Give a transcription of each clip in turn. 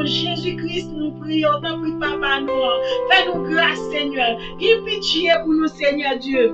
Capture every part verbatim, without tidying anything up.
Jezi Kris, nou priye w, tanpri, Papa nou an. Fè nou gras, Senyè. Gen pitye pou nou, Senyè Dye.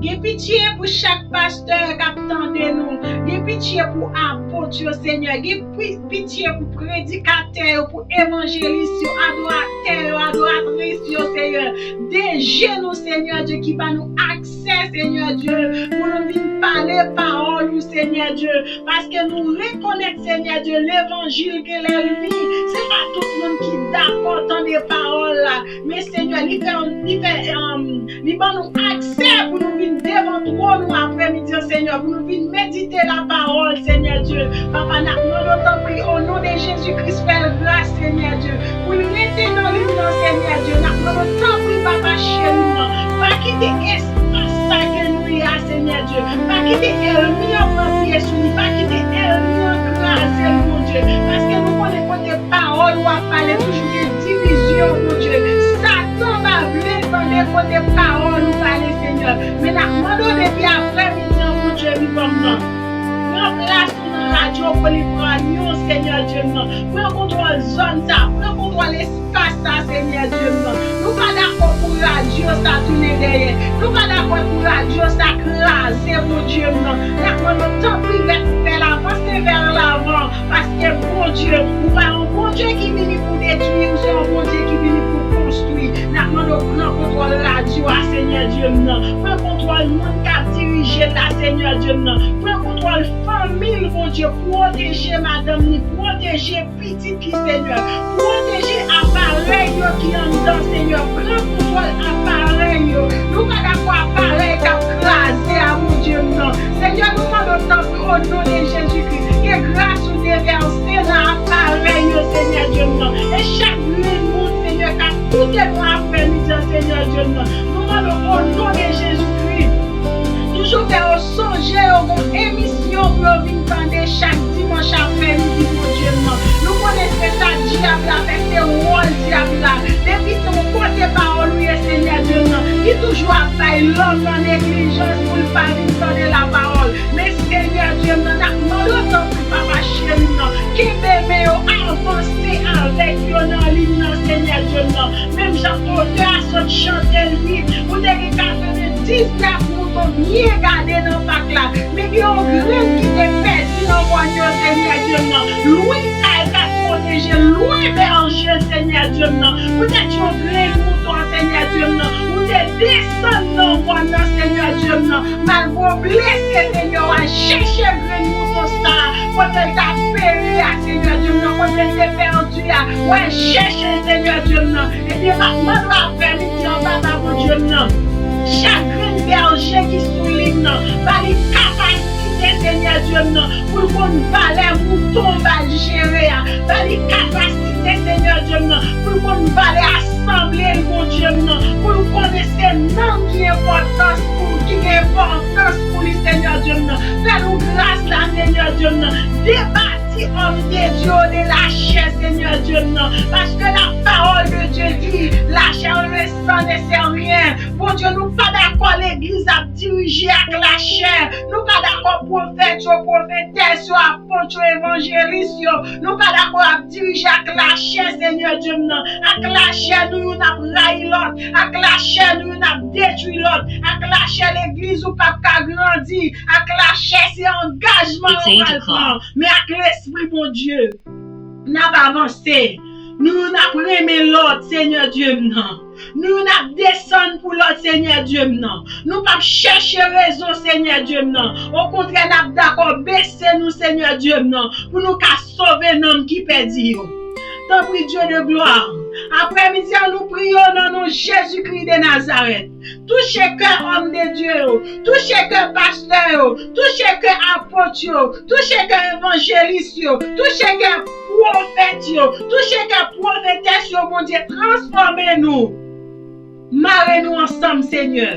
Gen pitye pou chak pastè k ap tande nou. Gen pitye pou apot yo, Senyè. Gen pi-, pitye pou predikatè yo, pou evanjelis yo, adoratè yo, adoratris yo, Senyè. Deje nou, Senyè Dye, ki ba nou aksè, Senyè Dye, pou nou vin pale pawòl ou, Senyè Dye. Paske nou rekonèt, Senyè Dye, levanjil gen lè l vin. Se pa tout moun ki dakò tande pawòl la. Men, Senyè, li fè, li fè, um, li ban nou aksè pou nou vin devan twòn ou aprèmidi an, Senyè, pou nou vin medite la pawòl, Senyè Dye. Papa, n ap mande w, tanpri, o non de Jezi Kris, fè l gras, Senyè Dye. Pou l rete nan liy nan, Senyè Dye. N ap mande w, tanpri, Papa cheri m nan, pa kite espas sa ke nou ye a, Senyè Dye. Pa kite ènmi an pran pye sou li. Pa kite ènmi an kraze l, Bondye. Paske nou konnen kote pawòl ou ap pale toujou gen divizyon, Bondye. Satan pa vle tande kote pawòl ou pale, Senyè. Men n ap mande w depi aprèmidi an, Bondye vivan m nan. Pran plas ou nan radyo Polypranyon, Senyè Dye m nan. Pran kontwòl zòn sa, pran kontwòl espas sa, Senyè Dye m nan. Nou pa dakò pou radyo sa tounen dèyè. Nou pa dakò pou radyo sa kraze, Bondye m nan. N ap mande w, tanpri, fè, fè l avanse vè lavan. Paske, Bondye, ou pa yon Bondye ki vini pou detwi, ou se yon Bondye ki vini pou konstwi. N ap mande w pran kontwòl radyo a, Senyè Dye m nan. Pran kontwòl moun k ap dirije l la, Senyè Dye m nan. Pran kontwòl fanmi l, Bondye. Pwoteje madanm li, pwoteje pitit li, Senyè. Pwoteje aparèy yo ki anndan, Senyè. Pran kontwòl aparèy yo. Nou pa dakò aparèy k ap kraze a, Bondye m nan. Senyè, nou mande w, tanpri, o non de Jezi Kris, ke gras ou devèse nan aparèy yo, Senyè Dye m nan. E chak grenn moun, Senyè, k ap koute nou aprèmidi an, Senyè Dye m nan. Nou mande w, o non de Jezi Kris, toujou fè yo sonje yo gon emisyon pou yo vin tande chak dimanch aprèmidi, Bondye m nan. Nou konnen se sa dyab la fè, se wòl dyab la. Depi se yon kote pawòl ou ye, Senyè Dye m nan, li toujou ap bay lòm nan neglijans pou l pa vin tande lapawòl. Men, Senyè Dye m nan, n ap mande w, tanpri, Papa cheri m nan, kenbe men yo, avanse avèk yo nan liy nan, Senyè Dye m nan. Menm jan otè a sot chante l, wi, ou te gen katrevendiznèf mouton byen gade nan pak la. Men gen yon grenn ki te pèdi nan mòn yo, Senyè Dye m nan. Lwen kay k ap pwoteje, lwen bèje, Senyè Dye m nan. Poutèt yon grenn mouton, Senyè Dye m nan, ou te desann nan mòn nan, Senyè Dye m nan. Malgre w blese, Senyè, w al chèche grenn mouton sa a, kote l t ap peri a, Senyè Dye m nan, kote l te pèdi a, w al chèche l, Senyè Dye m nan. Ebyen, m ap mande w aprèmidi an, Papa Bondye m nan, chak grenn bèje ki sou liy nan, ba li kapasite, Senyè Dye m nan, pou l konn valè mouton w ba l jere a. Ba li kapasite, Senyè Dye m nan, pou l konn valè asanble l, Bondye m nan, pou l konnen se nanm ki enpòtans pou, ki gen enpòtans pou li, Senyè Dye m nan. Fè nou gras la, Senyè Dye m nan. Deba- ti òm de Dye de lachè, Senyè Dye m nan. Paske la parole de Dieu dit, la chair et le sang ne sert rien. Bondye, nou pa dakò legliz ap dirije ak lachè. Nou pa dakò pwofèt yo, pwofetès yo, apot yo, evanjelis yo. Nou pa dakò ap dirije ak lachè, Senyè Dye m nan. Ak lachè, nou youn ap rayi lòt. Ak lachè, nou youn ap detwi lòt. Ak lachè, legliz ou p ap ka grandi. Ak lachè, se angajman yo pral pran. Men ak Lespri Bondye, n ap avanse. Nou youn ap renmen lòt, Senyè Dye m nan. Nou youn ap desann pou lòt, Senyè Dye m nan. Nou p ap chèche rezon, Senyè Dye m nan. Okontrè, n ap dakò bese nou, Senyè Dye m nan, pou nou ka sove nanm ki pèdi yo. Tanpri, Dye de glwa, aprèmidi an, nou priye w nan non Jezikri de Nazarèt. Touche kè òm de Dye yo, touche kè pastè yo, touche kè apot yo, touche kè evanjelis yo, touche kè pwofèt yo, touche kè pwofetès yo, Bondye, transfòme nou. Mare nou ansanm, Senyè.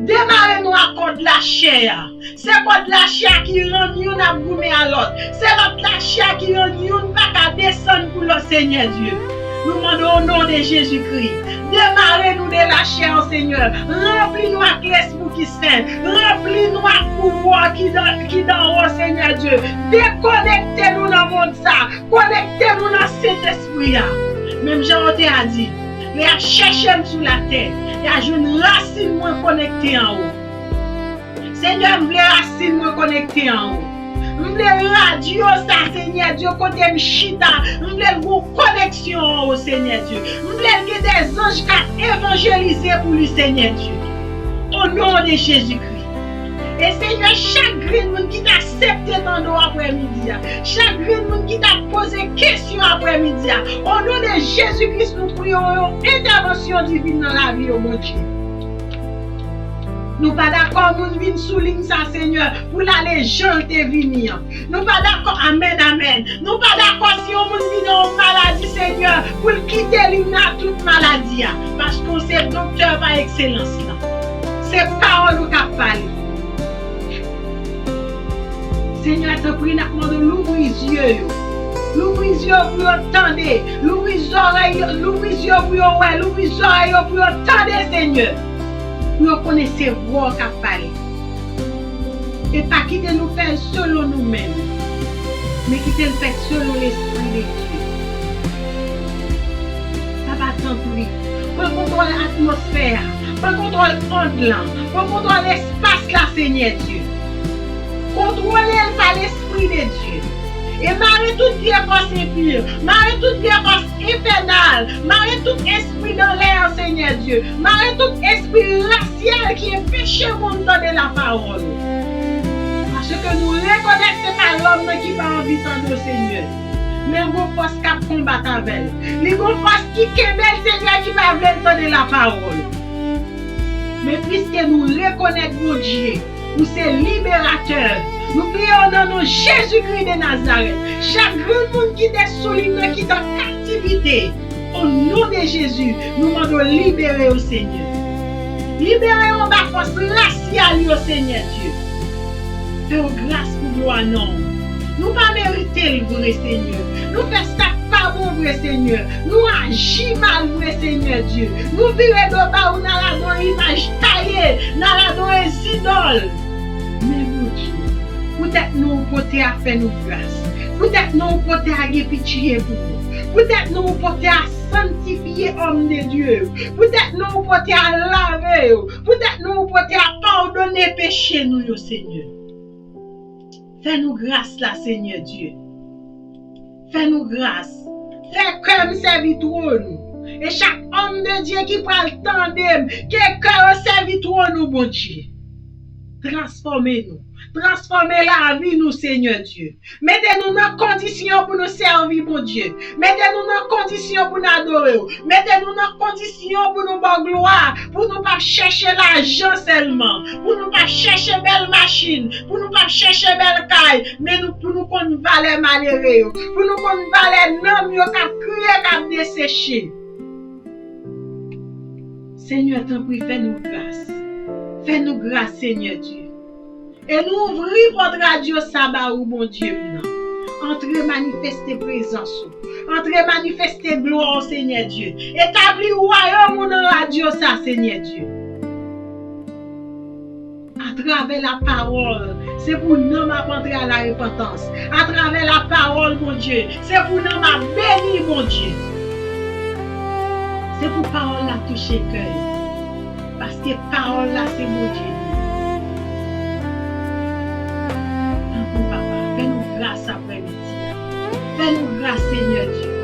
Demare nou ak kòd lachè a. Se kòd lachè a ki rann youn ap goumen a lòt. Se kòd lachè a ki rann youn pa ka desann pou lòt, Senyè Dye. Nou mande o non de Jezikri, demare nou de lachè, Senyè. Ranpli nou ak Lespri ki Sen. Ranpli nou ak pouvwa ki dan, ki dan ou, Senyè Dye. Dekonekte nou nan mond sa. Konekte nou nan Sentespri a. Menm jan w te a di, lè y ap chèche m sou latè, y a jwenn rasin mwen konekte anwo. Senyè, m vle rasin mwen konekte anwo. M vle radyo sa, Senyè Dye, kote m chita, m vle l gon koneksyon anwo, Senyè Dye. M vle l gen de zanj k ap evanjelize pou li, Senyè Dye. O non de Jezikri. E Senyè, chak grenn moun ki t aksepte tande w aprèmidi a, chak grenn moun ki t ap poze kesyon aprèmidi a, o non de Jezikri, nou priye w yon entèvansyon divin nan lavi yo, Bondye. Nou pa dakò moun vin sou liy sa, Senyè, pou l ale jan l te vini an. Nou pa dakò, amèn, amèn. Nou pa dakò si yon moun vin nan yon maladi, Senyè, pou l kite liy nan tout maladi a. Paske w se doktè pa ekselans lan. Se pawòl ou k ap pale. Senyè, tanpri, n ap mande w louvri zye yo. Louvri zye yo pou yo tande. Louvri zòrèy yo, louvri zye yo pou yo wè. Louvri zòrèy yo pou yo tande, Senyè. Pou yo konnen se vwa w k ap pale. E pa kite nou fè l selon nou menm, men kite l fèt selon Lespri de Dye. Papa, tanpri, pran kontwòl atmosfè a, pran kontwòl ond lan, pran kontwòl espas la, Senyè Dye. Kontwole l pa Lespri de Dye. E mare tout vye fòs enpi, mare tout vye fòs enfènal, mare tout espri dan lè an, Senyè Dye. Mare tout espri rasyal ki enpeche moun tande lapawòl ou. Paske nou rekonèt se pa lòm nan ki pa anvi tande w, Senyè. Men gon fòs k ap konbat avè l. Li gon fòs ki kenbe l, Senyè, ki pa vle l tande lapawòl ou. Men piske nou rekonèt Bondye, ou se liberatè. Nou priye w nan non Jezikri de Nazarèt. Chak grenn moun ki te sou liy nan ki t an kaptivite, o non de Jezi, nou mande w libere yo, Senyè. Libere yo anba fòs rasyal yo, Senyè Dye. Fè yo gras pou glwa non w. Nou pa merite l vre, Senyè. Nou fè sa k pa bon vre, Senyè. Nou aji mal vre, Senyè Dye. Nou vire do ba ou, n al adan yon imaj taye, n al adan yon zidòl. Men Bondye, poutèt nou ou pote a fè nou gras. Poutèt nou ou pote a gen pitye pou nou. Poutèt nou ou pote a sanntifye òm de Dye yo. Poutèt nou ou pote a lave yo. Poutèt nou ou pote a padone peche nou yo, Senyè. Fè nou gras la, Senyè Dye. Fè nou gras. Fè kè m sèvi twòn ou. E chak òm de Dye ki pral tande m, ke kè yo sèvi twòn ou, Bondye. Transfòme nou. Transfòme lavi nou, Senyè Dye. Mete nou nan kondisyon pou nou sèvi Bondye. Mete nou nan kondisyon pou n adore w. Mete nou nan kondisyon pou nou ba w glwa, pou nou pa chèche lajan sèlman, pou nou pa chèche bèl machin, pou nou pa chèche bèl kay, men nou, pou nou konn valè malere yo, pou nou konn valè nanm yo k ap kriye, k ap deseche. Senyè, tanpri, fè nou gras. Fè nou gras, Senyè Dye. E nou ouvri pòt radyo sa ba ou, Bondye m nan. Antre manifeste prezans ou. Antre manifeste glwa w, Senyè Dye. Etabli wayòm ou nan radyo sa, Senyè Dye. Atravè lapawòl, se pou nanm ap antre a la repantans. Atravè lapawòl, Bondye, se pou nanm ap beni, Bondye. Se pou pawòl la touche kè yo. Paske pawòl la se Bondye li ye. Tanpri, Papa, fè nou gras aprèmidi a. Fè nou gras, Senyè Dye.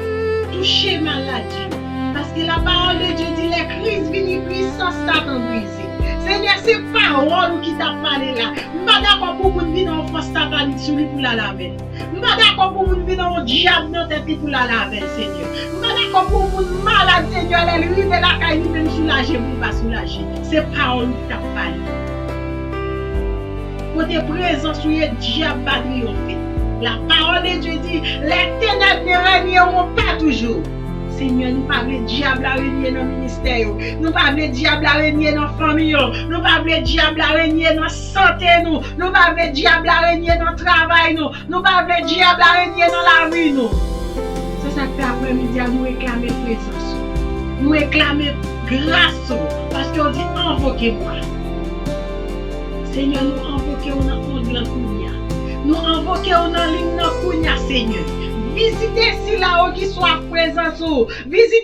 Touche maladi yo. Paske lapawòl de Dye di, lè Kris vini, pwisans Satan brize. Senyè, se pawòl ou ki t ap pale la. M pa dakò pou moun vin nan yon fòs satanik sou li pou l al avè l. M pa dakò pou moun vin nan yon dyab nan tèt li pou l al avè l, Senyè. M pa dakò pou moun malad, Senyè, lè l rive lakay li menm soulaje pou l pa soulaje. Se pawòl ou ki t ap pale. Kote prezans ou ye, dyab pa triyonfe. La parole de Dieu dit, les ténèbres ne régneront pas toujours. Senyè, nou pa vle dyab la renye nan ministè yo. Nou pa vle dyab la renye nan fanmi yo. Nou pa vle dyab la renye nan sante nou. Nou pa vle dyab la renye nan travay nou. Nou pa vle dyab la renye nan lavi nou. Se Sa k fè aprèmidi a, nou reklame prezans ou. Nou reklame gras ou. Paske w di, anvoke mwa. Senyè, nou anvoke w nan ond lan kounye a. Nou anvoke w nan lim nan kounye a, Senyè. Vizite sila yo ki swaf prezans ou. Vizite